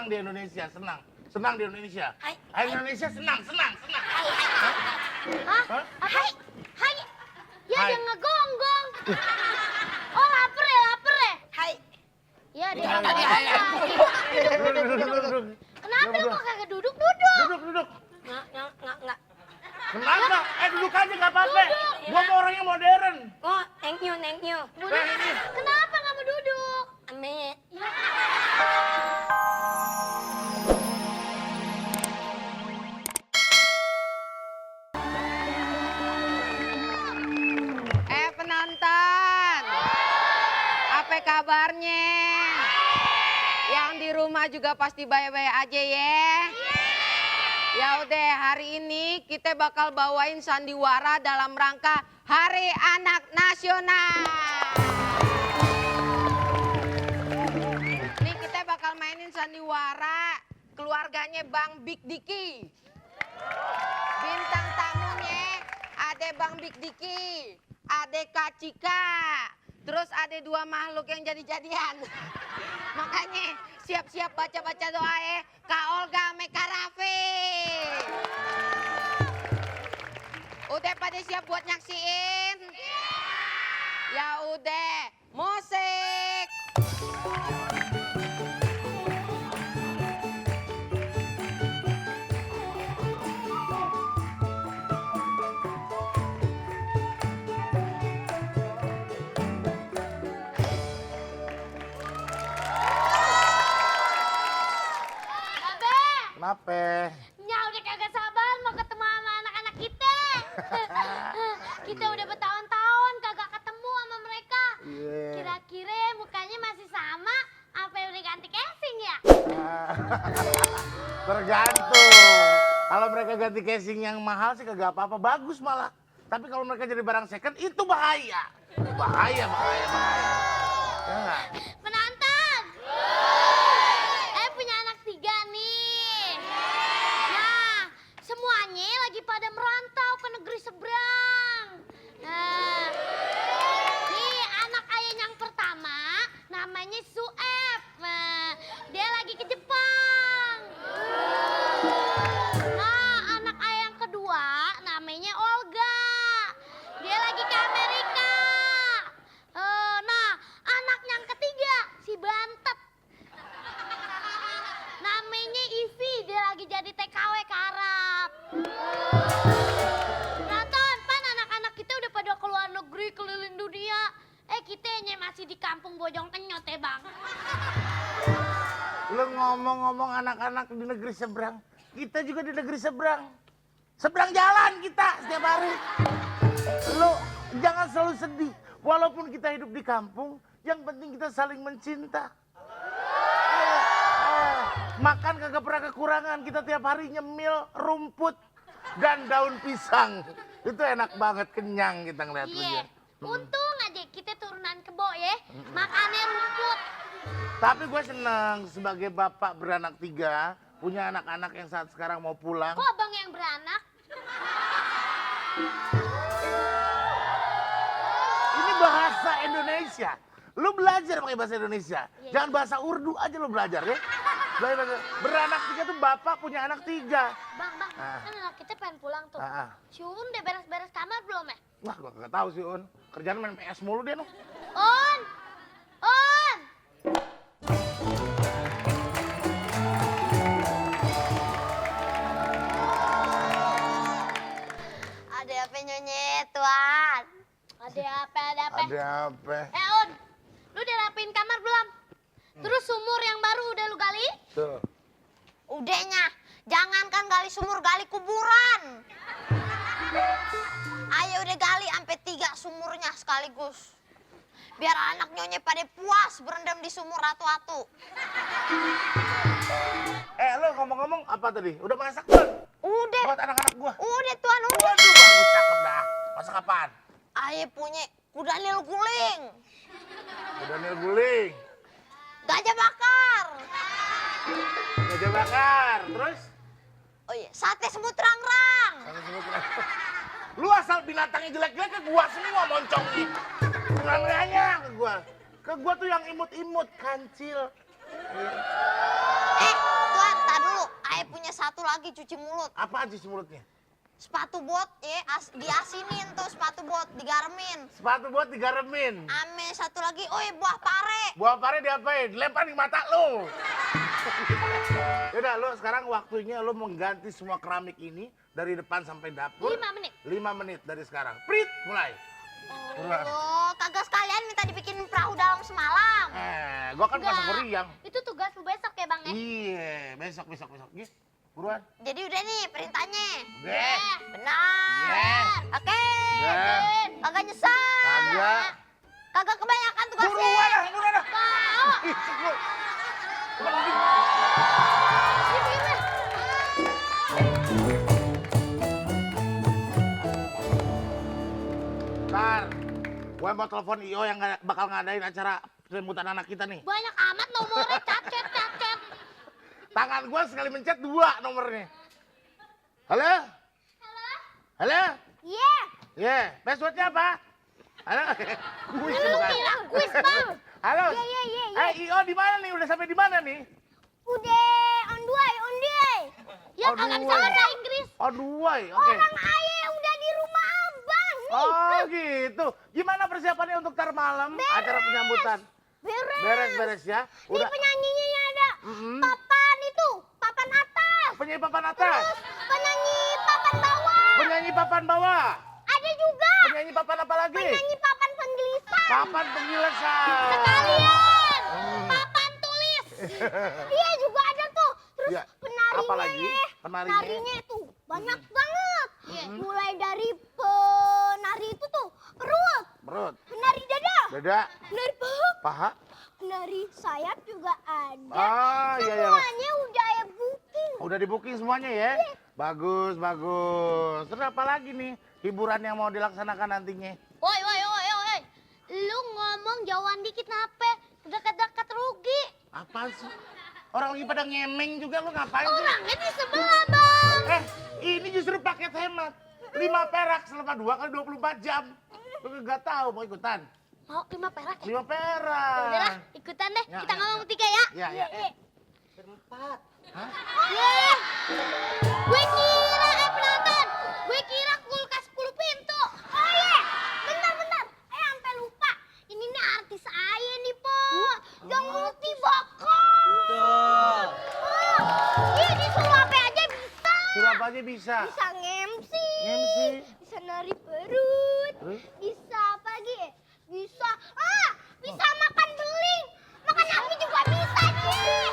senang di Indonesia, senang. Senang di Indonesia. Hai. Indonesia senang. Hai. Ya Hai. dia ngegonggong. Oh lapar ya. Hai. Ya dia Hai. ngegonggong. Duduk. Kenapa lu kok kagak duduk? Duduk. Nggak. Kenapa? Duduk aja nggak apa-apa. Duduk. Gua mau orangnya modern. Oh, thank you. Kenapa nggak mau duduk? Ame. Penonton, apa kabarnya? Yang di rumah juga pasti baik-baik aja ya. Ya udah, hari ini kita bakal bawain sandiwara dalam rangka Hari Anak Nasional. Nih kita bakal mainin sandiwara keluarganya Bang Big Diki. Bintang tamunya ada Bang Big Diki, ada Kak Cika, terus ada dua makhluk yang jadi-jadian. Makanya siap-siap baca-baca doa ya, Kak Olga sama Kak Raffi. Udah pada siap buat nyaksiin? Ya udah, musik. Kenapa? Nya udah kagak sabar mau ketemu sama anak-anak kita. Kita udah bertahun-tahun kagak ketemu sama mereka. Iya. Kira-kira mukanya masih sama apa yang udah ganti casing ya? Tergantung. Kalau mereka ganti casing yang mahal sih kagak apa-apa, bagus malah. Tapi kalau mereka jadi barang second itu bahaya. Bahaya. Ya nggak? Penonton! Punya anak 3 nih. Nah, semuanya lagi pada merantau ke negeri seberang. Nah, nih anak ayah yang pertama namanya Sueb. Nah, dia lagi ke Jepang. Nah, anak ayah yang kedua namanya Olga. Dia lagi ke Amerika. Nah, anak yang ketiga si Bantet. Namanya Ivi, dia lagi jadi TKW ke Arab. Nonton, pan anak-anak kita udah pada keluar negeri keliling dunia. Kitanya masih di kampung Bojong Kenyot ya bang. Lu ngomong-ngomong anak-anak di negeri seberang, kita juga di negeri seberang. Seberang jalan kita setiap hari. Lu jangan selalu sedih. Walaupun kita hidup di kampung, yang penting kita saling mencinta. Makan kagak pernah kekurangan. Kita tiap hari nyemil rumput dan daun pisang. Itu enak banget, kenyang kita ngeliat lu ya. Untung aja kita turunan kebo ya. Makannya rumput. Tapi gue seneng sebagai bapak beranak 3, punya anak-anak yang saat sekarang mau pulang. Kok abang yang beranak? Ini bahasa Indonesia. Lu belajar pakai bahasa Indonesia. Iya. Jangan bahasa Urdu aja lu belajar ya. Beranak 3 tuh bapak punya anak 3. Bang, kan anak kita pengen pulang tuh. Si Un udah beres-beres kamar belum ya? Wah, gua kagak tahu sih, Un. Kerjaan main PS mulu dia, noh. On! Ada apa nyonyet, Tuan? Ada apa? Ada apa? On! Lu udah rapiin kamar belum? Terus sumur yang baru udah lu gali? Tuh. Udahnya, jangankan gali sumur, gali kuburan. Ayo udah gali sampai 3 sumurnya sekaligus. Biar anak nyonya pada puas berendam di sumur atu-atu. Lu ngomong-ngomong apa tadi? Udah masak belum? Udah. Buat anak-anak gua. Udah Tuan, udah. Waduh, bagus cakep dah. Masak apaan? Ayo punya kuda nil guling. Udah nil guling. Gajah bakar. Gajah bakar. Terus? Oh iya, sate semut rang-rang. Lu asal binatangnya jelek-jelek ke gua semua moncongnya. Nanya ke gua. Ke gua tuh yang imut-imut, kancil. lagi cuci mulut. Apaan cuci mulutnya? Sepatu bot ya, diasinin tuh sepatu bot, digaremin. Sepatu buat digaremin. Ame satu lagi, buah pare. Buah pare diapain? Lempar di mata lu. Yaudah, lu sekarang waktunya lu mengganti semua keramik ini dari depan sampai dapur. 5 menit. 5 menit dari sekarang. Prit, mulai. Oh, kagak sekalian minta dibikin perahu dalam semalam. Gua kan Enggak. pasang meriang. Itu tugas lu besok ya bang ya? Iya, besok. Gih, buruan. Jadi udah nih perintahnya. Udah. Benar. Udah. Oke. Udah. Kagak nyesal. Kagak. Kagak kebanyakan tugasnya. Buruan dah. Mau. Isik lu. Ntar, gue mau telepon IO yang bakal ngadain acara penyambutan anak kita nih. Banyak amat nomornya, cacet. Tangan gue sekali mencet 2 nomornya. Halo? Halo? Iya. Iya, passwordnya apa? Halo? Kuis Lu bukan? kira kuis bang? Halo? Iya. IO di mana nih? Udah sampai di mana nih? Udah on the way. Ya On kagak the bisa way. bahasa Inggris. Oh, 2, oke. Orang ayah udah di rumah abang nih. Oh gitu. Gimana persiapannya untuk ntar malam acara penyambutan? Beres ya. Ini Udah. penyanyinya ada. Mm-mm. Papan atas. Penyanyi papan atas, Terus penyanyi papan bawah. penyanyi papan bawah, Ada juga penyanyi papan apa lagi? penyanyi papan penggelisan. Papan pengilesan. Sekalian Hmm. papan tulis. Iya juga ada tuh. Terus Iya. penarinya. Apa lagi? Penarinya? Penarinya tuh banyak banget. Hmm. Mulai dari penari itu tuh perut, Perut, penari dada, dada, penari paha, paha. penari sayap juga ada. Ah, iya. Semuanya udah ya booking. Udah di booking semuanya ya? Bagus. Terus apa lagi nih hiburan yang mau dilaksanakan nantinya? Woi. Lu ngomong jauhan dikit nape? Dekat-dekat rugi. Apaan sih? Orang lagi pada ngemeng juga, lu ngapain sih? Orangnya di sebelah, Bang. Ini justru paket hemat. 5 perak selama 2 kali 24 jam. Lu nggak tahu mau ikutan? Mau 5 perak ya? 5 perak. Udahlah, ikutan deh. Ya, Kita ya, ngomong ya. 3 ya. Ya. Berempat. Hah? Yeh. Gue kira penonton. Gue kira kulkas 10 pintu. Oh iya. Bentar. Sampai lupa. Ini nih artis saya nih, Po. Yang multi bakat. Betul. Iya, disuruh apa aja bisa. Suruh apa aja bisa. Bisa nge-MC. MC. Bisa nari perut. Terus? Bisa apa lagi? Bisa makan beling. Makan apa juga bisa nih.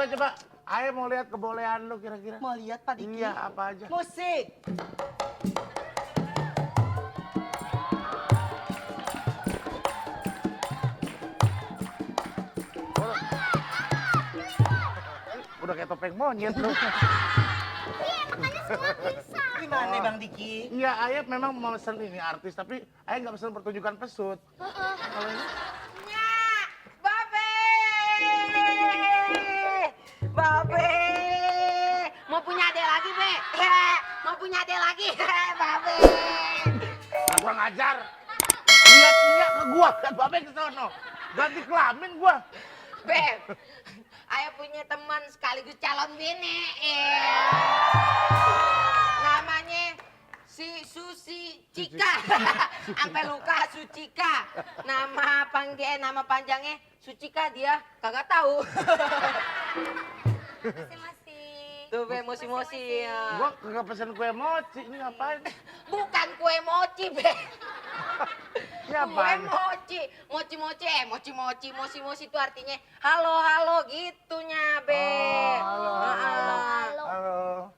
Coba. Ayo mau lihat kebolehan lu kira-kira. Mau lihat Pak Diki? Iya, apa aja. Musik. Udah kayak topeng monyet lu. Iya, makanya semua bisa. Gimana Bang Diki? Iya, Ayah memang mau pesen ini artis, tapi Ayah nggak pesen pertunjukan pesut. Heeh. Kalau ini, Babe. Mau punya adek lagi, Be? Mau punya adek lagi, Babe. nah, gua ngajar. Lihat ke gua, kan babe ke sono. Ganti kelamin gua. Beb, ayah punya teman sekaligus calon bini. Namanya si Susi Cika. Sampai luka Sucika. Nama panjangnya Sucika, dia kagak tahu. Masing-masing. Tuh Be, mosi-mosi ya. Gua nggak pesen kue mochi, ini ngapain? Bukan kue mochi, Be. Ini Kue apaan? mochi itu artinya halo gitunya, Be. Halo. Halo.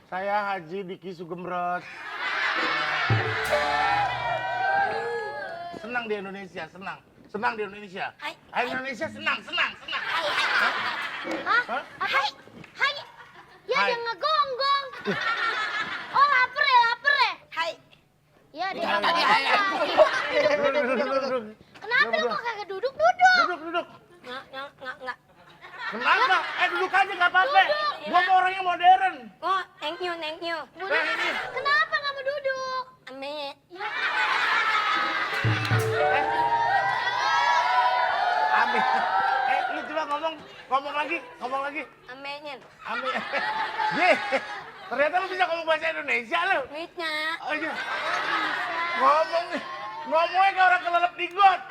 Saya Haji Diki Sugemrot. Senang di Indonesia, senang. Senang di Indonesia. Hai Indonesia, senang. Hah? Apa? Hai. Ya, Hai. dia ngegonggong. Oh, lapar ya. Hai. Ya, dia Jangan tadi, ngegonggong. Duduk. Kenapa lu kok kagak duduk? Duduk. Nggak. Kenapa? Duduk aja nggak apa-apa. Gua mau orang yang modern. Oh, thank you. Ini. Kenapa nggak mau duduk? Amin. Amin. Lu coba ngomong lagi. Amenyen. Amin. Ye, ternyata lu bisa ngomong bahasa Indonesia lu. Duitnya. Oh, iya. Ngomongnya kayak orang kelelep di got.